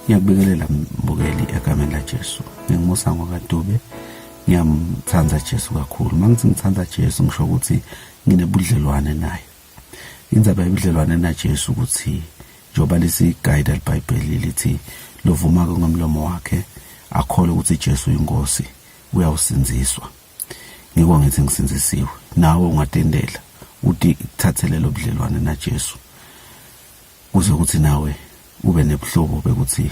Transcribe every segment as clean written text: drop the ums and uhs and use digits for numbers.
Ngiyakubingelela mbukeli egameni laJesu. NginguMusango kaDube. Ngiyamthanda Jesu kakhulu. Uma ngithi ngithanda Jesu ngisho ukuthi nginebudlelwane naye. Indzaba yobudlelwane naJesu ukuthi njengoba lisigayida liBhayibheli lithi lovuma-ke ngomlomo wakhe akholwe ukuthi Jesu uyinkosi uyawusindziswa. Ngiko ngithi ngisindzisiwe. Nawe ungatendela uthi kuthathele lo budlelwane naJesu kuze ukuthi nawe ube nebuhlobo bekuthi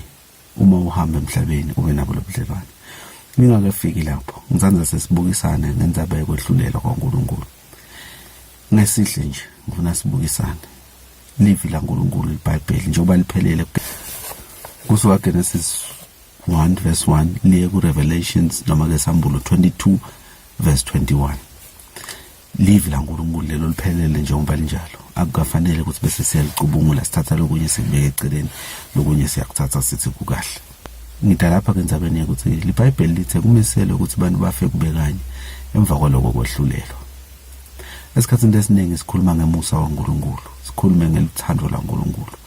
uma uhamba emhlabeni ube nabo lobudlelwane. Ngingakefiki lapho, ngithanda sesibukisane ngendzaba yokwehlulelwa kwaNkulunkulu. Ngesihle nje ngifuna sibukisane. Livi laNkulunkulu iBhayibheli njengoba liphelele kusuka Genesis 1 verse 1 liye ku Revelations noma ke Sambulo 22 verse 21. Livi laNkulunkulu lelo liphelele njengoba linjalo. Akukafanele ukuthi bese siyalicubungula sithatha lokunye sikubeke eceleni lokunye siyakuthatha sithi kukahle. Ngida lapha ke endzabeni yokuthi liBhayibheli lithe kumiselwe ukuthi abantu bafe kube kanye emva kwaloko kwehlulelwa. Esikhathini esiningi sikhuluma ngemusa waNkulunkulu, sikhulume ngeluthando laNkulunkulu,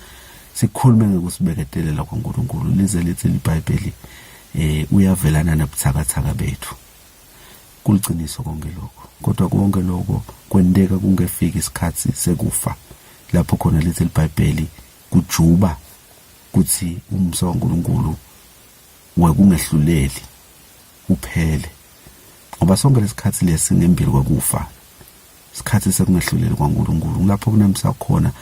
sikhulume ngekusibeketelela kwaNkulunkulu lize lithi liBhayibheli eh uyavelana nabuthakathaka bethu. Kuliciniso konke lokho. Kodwa konke lokho kwenteka kungefiki isikhathi sekufa lapho khona lithi liBhayibheli kujuba kuthi umusa waNkulunkulu wekungehluleli uphele. Ngoba sonke lesikhathi lesi ngembili kwekufa isikhathi sekungehluleli kwaNkulunkulu kulapho kunemsa khona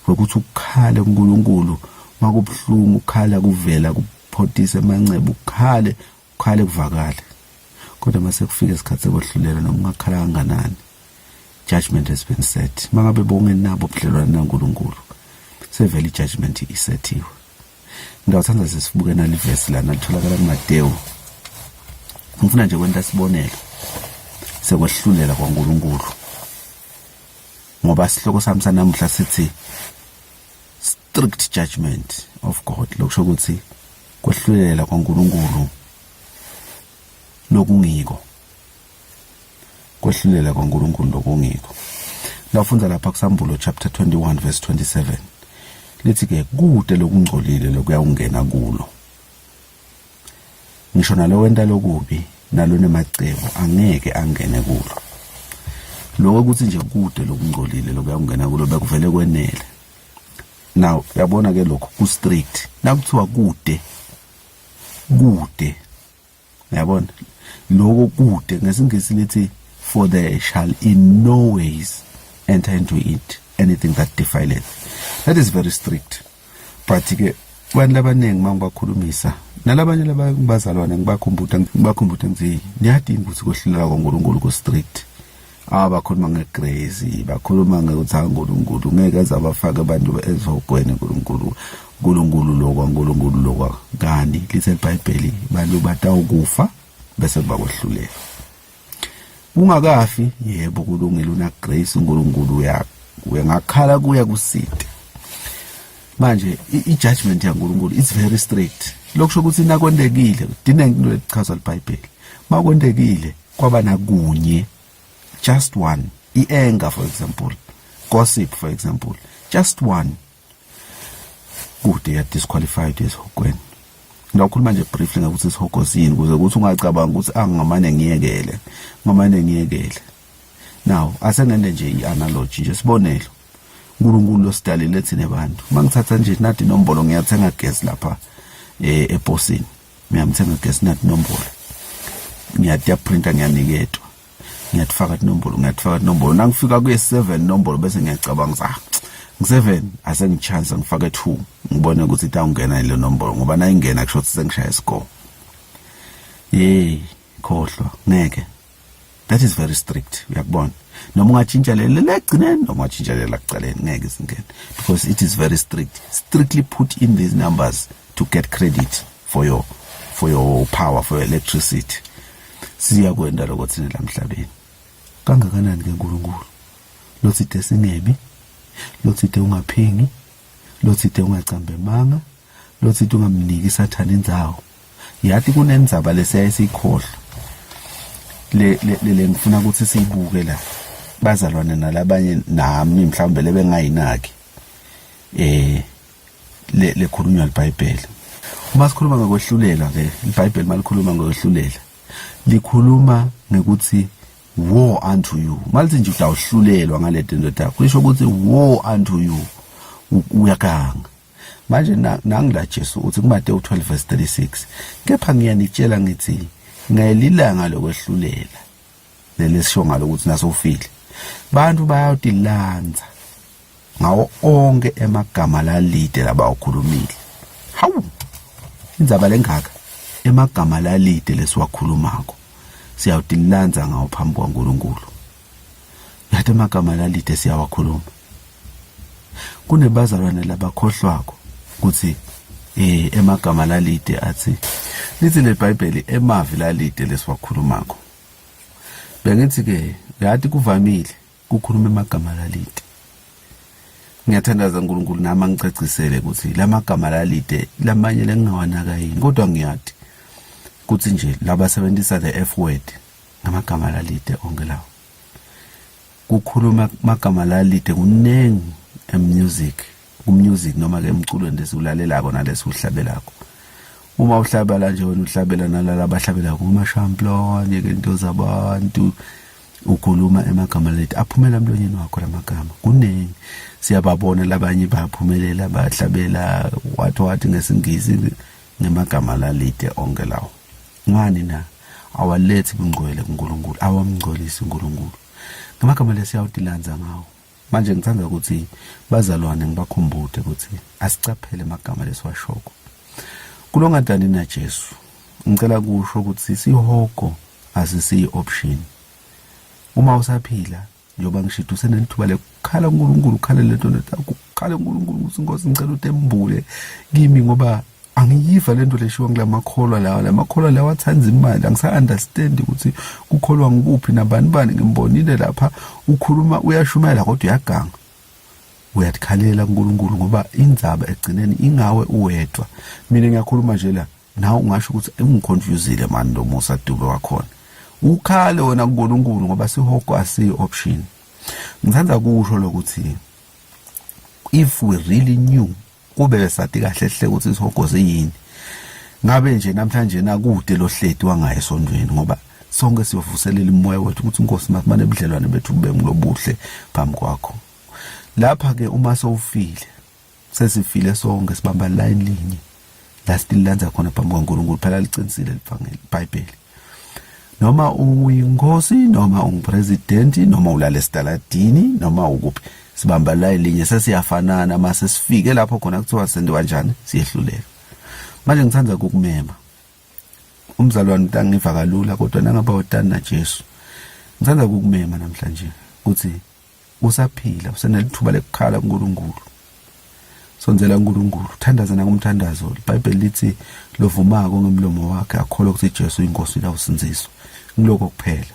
wekuthi ukhale kuNkulunkulu makubuhlungu ukhala kuvela kuphotisa emanceba ukhale ukhale kuvakale kodwa mase kufika isikhathi sekwehlulela noma ungakhala kanganani judgment has been set mangabe bongenabo ubudlelwane naNkulunkulu sevele i-judgment isethiwe. Ngiyawuthanda sesibuke nalivesi lana litholakala kuMatewu. Ngifuna nje kwenta isibonelo sekwehlulela kwaNkulunkulu ngoba sihloko sami sanamuhla sithi strict judgment of God, lokusho ukuthi kwehlulela kwaNkulunkulu lokungiko, kwehlulela kwaNkulunkulu lokungiko. Ngafunda lapha kuSambulo chapter 21 verse 27 lithi ke kude lokungcolile lokuyawungena kulo, ngisho nalowenta lokubi nalonemacebo angeke angene kulo. Lokho ukuthi nje kude lokungcolile lokuyawungena kulo bekuvele kwenele. Now yabona ke lokho ku strict nakuthiwa kude kude, yabona lokho kude ngesingisi lithi for there shall in no ways enter into it anything that defileth. That is very strict. But ke abantu abaningi mangibakhulumisa nalabanye labazalwane ngibakhumbuta ngibakhumbuta ngithi niyadinga ukuthi kwehlulela kwaNkulunkulu ku strict. Abakhuluma ngegrace, bakhuluma ngokuthi uNkulunkulu ngeke aze abafake abantu ezihogweni, uNkulunkulu uNkulunkulu lokwa uNkulunkulu lokwa kani lithi iBhayibheli bantu batawukufa bese kuba kwehlulela. Ungakafi yebo kulungile una grace uNkulunkulu uya uyangakhala kuya kusite. Manje i-judgment yaNkulunkulu it's very strict. Lokusho ukuthi nakwentekile dinengi into echazwa liBhayibheli. Makwentekile kwaba nakunye, just one, i-anger for example, gossip for example, just one, kude ya disqualified esihogweni. Ngawukhuluma nje briefly ngokuthi isihogo siyini ukuze ukuthi ungacabanga ukuthi angingamane ngiyekele, ngamane ngiyekele. Now asengende nje i-analogy nje sibonelo. uNkulunkulu losidalile thina bantu. Mangithatha nje nathi inombolo ngiyathenga gas lapha eh eposini. Ngiyamthenga gas nathi inombolo. Ngiyatiya printer ngiyaniketwa. Ngiyatfaka inombolo, ngiyatfaka inombolo. Nangifika kuye 7 inombolo bese ngiyacabanga sa ngi7 asengichance ngifake 2 ngibone ukuthi itawungena le nombolo ngoba nayingena kusho ukuthi sengishaya score. Yey, khohlwa ngeke. That is very strict, uyakubona. Noma ungatshintsha lele legcineni noma ungatshintsha lele lakucaleni ngeke singene because it is very strict. Strictly put in these numbers to get credit for your for your power, for your electricity. Siyakwenda lokho thina la emhlabeni. Kangakanani ke uNkulunkulu? Lothide singebi, lothide ungaphingi, lothide ungacambe manga, lothide ungamniki isathane indzawo. Yathi kunendzaba lesiyaye siyikhohlwa le le le ngifuna ukuthi siyibuke la bazalwane nalabanye nami mhlawumbe lebengayinaki eh le lekhulunywa liBhayibheli. Uma sikhuluma ngokwehlulela ke, iBhayibheli malikhuluma ngokwehlulela, likhuluma ngekuthi woe unto you. Malithi nje utawuhlulelwa ngale tinto takho, kusho ukuthi woe unto you, uyaganga. Manje nangila Jesu uthi kuMateyu 12 verse 36, kepha ngiyanitshela ngithi ngelilanga lokwehlulela lelesisho ngalo ukuthi nasofile bantu bayawutilandza ngawo onke emagama lalide labawakhulumile. Hawu, indzaba lengaka, emagama lalide lesiwakhulumako siyawutilandza ngawo phambi kwaNkulunkulu. Yathi emagama lalide siyawakhuluma. Kunebazalwane labakhohlwako ukuthi eh emagama lalide athi lithi leBhayibheli emavi lalide lesiwakhulumako. Bengithi ke yathi kuvamile kukhuluma emagama lalide. Ngiyathandaza uNkulunkulu nami angicacisele ukuthi lamagama lalide lamanye lengingawanaka yini kodwa ngiyati ukuthi nje labasebenzisa the F word ngamagama lalide onke lawo. Kukhuluma amagama lalide kuningi emusic kumusic noma ke emculweni lesiwulalelako nalesiwuhlabelako. Uma uhlabela nje wena uhlabela nalala abahlabelako umashamplone ke into zabantu ukhuluma emagama leti aphumela emlonyeni wakho lamagama kuningi siyababona labanye baphumelela bahlabela wathi wathi ngesingisi ngemagama lalide onke lawo ngani na awalethi bungcwele kuNkulunkulu awamngcwelisi uNkulunkulu ngamagama lesiyawutilandza ngawo manje ngithanda ukuthi bazalwane ngibakhumbule ukuthi asicaphele amagama lesiwashoko kulongadani na Jesu ngicela kusho ukuthi sihogo asisiyi option uma usaphila njengoba ngishito usenelithuba lekukhala uNkulunkulu ukhale lento netakho ukhale uNkulunkulu ukuthi inkosi ngicela utembule kimi ngoba angiyiva lento leshiwo ngulamakholwa lawa lamakholwa lawa athanda imali angisa-understand ukuthi kukholwa ngikuphi nabani bani ngimbonile lapha ukhuluma uyashumayela kodwa uyaganga uyatikhalela kuNkulunkulu ngoba indzaba egcineni ingawe uwedwa mina ngiyakhuluma nje la nawe ungasho ukuthi ungiconfusile mani lo Musa Dube wakhona ukhale wena kuNkulunkulu ngoba sihogo asiyi option ngithanda kusho lokuthi if we really knew kube besati kahle hle ukuthi isihogo siyini ngabe nje namhlanje nakude lohleti wangaye esondweni ngoba sonke siyovuselela umoya wethu ukuthi inkosi masimane ubudlelwane bethu bube ngilobuhle phambi kwakho lapha ke uma sowufile sesifile sonke sibamba line linye la sililandza khona phambi kwaNkulunkulu phela liqinisile livangeli iBhayibheli noma uyinkosi noma ungupresident noma ulala esitaladini noma ukuphi sibamba line linye sesiyafanana mase sifike lapho khona kuthiwa sente kanjani siyehluleka manje ngithanda ukukumema umzalwane utangiva kalula kodwa nangaba utani naJesu ngithanda ukukumema namhlanje ukuthi usaphila usenelithuba lekukhala kuNkulunkulu sondzela uNkulunkulu thandaza nakumthandazo iBhayibheli lithi lovumako ngemlomo wakhe akholwa ukuthi Jesu inkosi la usindziswa ngiloko kuphela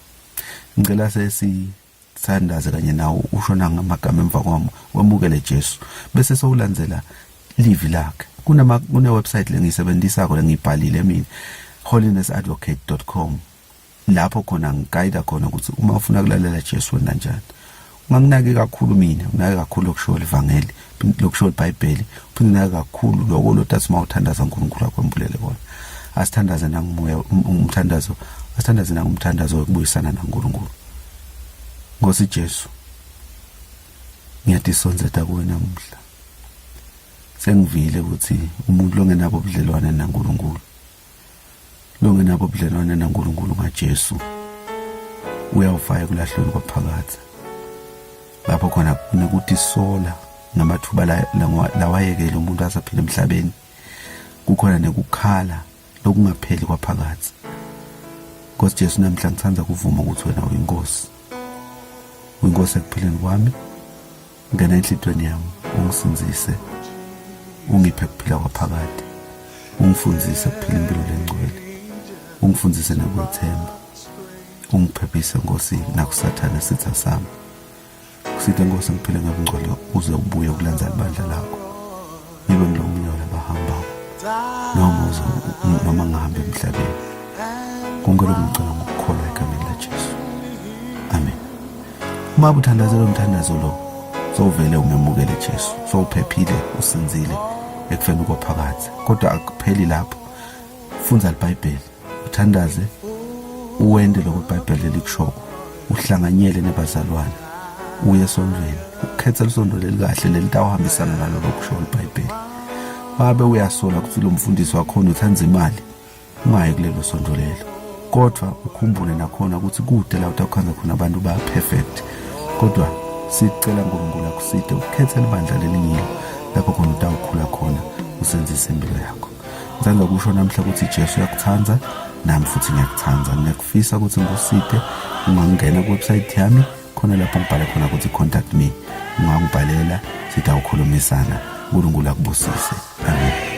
ngicela sesithandaze kanye nawo usho nangamagama emva kwami wemukele Jesu bese sowulandzela livi lakhe kunama kune website lengiyisebenzisako lengiyibhalile mina holinessadvocate.com lapho khona ngigayida khona ukuthi uma ufuna kulalela Jesu wena njani unganginaki kakhulu mina unake kakhulu okushiwo livangeli lokushiwo iBhayibheli uphinde unake kakhulu lokho lotathi uma uthandaza uNkulunkulu akwembulele kona asithandaze nangumoya um, umthandazo asithandaze nangumthandazo wokubuyisana naNkulunkulu Nkosi Jesu ngiyadisonzeta kuwe namuhla sengivile ukuthi umuntu longenabo ubudlelwane naNkulunkulu longenabo ubudlelwane naNkulunkulu ngaJesu uyawufaka ekulahlweni kwaphakadze lapho khona kunekutisola namathuba lawayekele umuntu asaphila emhlabeni kukhona nekukhala lokungapheli kwaphakadze Nkosi Jesu namhla ngithanda kuvuma ukuthi wena uyinkosi uyinkosi ekuphileni kwami ngena enhlitweni yami ungisindzise ungiphe kuphila kwaphakade ungifundzise kuphila impilo lengcwele ungifundzise nokwethemba ungiphephise nkosi nakusathane sitha sami kusithe nkosi ngiphile ngobungcwele uze ubuye ukulanza libandla lakho ngibe ngilomunye walabahambako noma uze noma ngihambe emhlabeni konke lokhu ngicela ngokukholwa egameni laJesu amen Uma uthandaza lo mthandazo lo sowuvele umemukele Jesu sowuphephile usinzile. ekufeni kwaphakadze. Kodwa akupheli lapho. Fundza liBhayibheli, uthandaze, uwente lokho iBhayibheli lelikushoko, uhlanganyele nebazalwane, uye esontfweni, ukhethe lisontfo lelikahle lelitawuhambisana naloko kusho liBhayibheli. Wabe uyasola ukuthi lo mfundisi wakhona uthanda imali, ungayi kulelo sontfo lelo. Kodwa ukhumbule nakhona ukuthi kude la utawukhandza khona abantu ba perfect. Kodwa sicela uNkulunkulu akuside ukhethe libandla lelingilo lapho khona utawukhula khona usenzise impilo yakho. Ngithanda ukusho namhla ukuthi Jesu uyakuthanda nami futhi ngiyakuthanda. Ngiyakufisa ukuthi ngikuside ungangena ku-website yami khona lapho ngibhale khona ukuthi contact me ungangibhalela sitawukhulumisana. uNkulunkulu akubusise. Amen.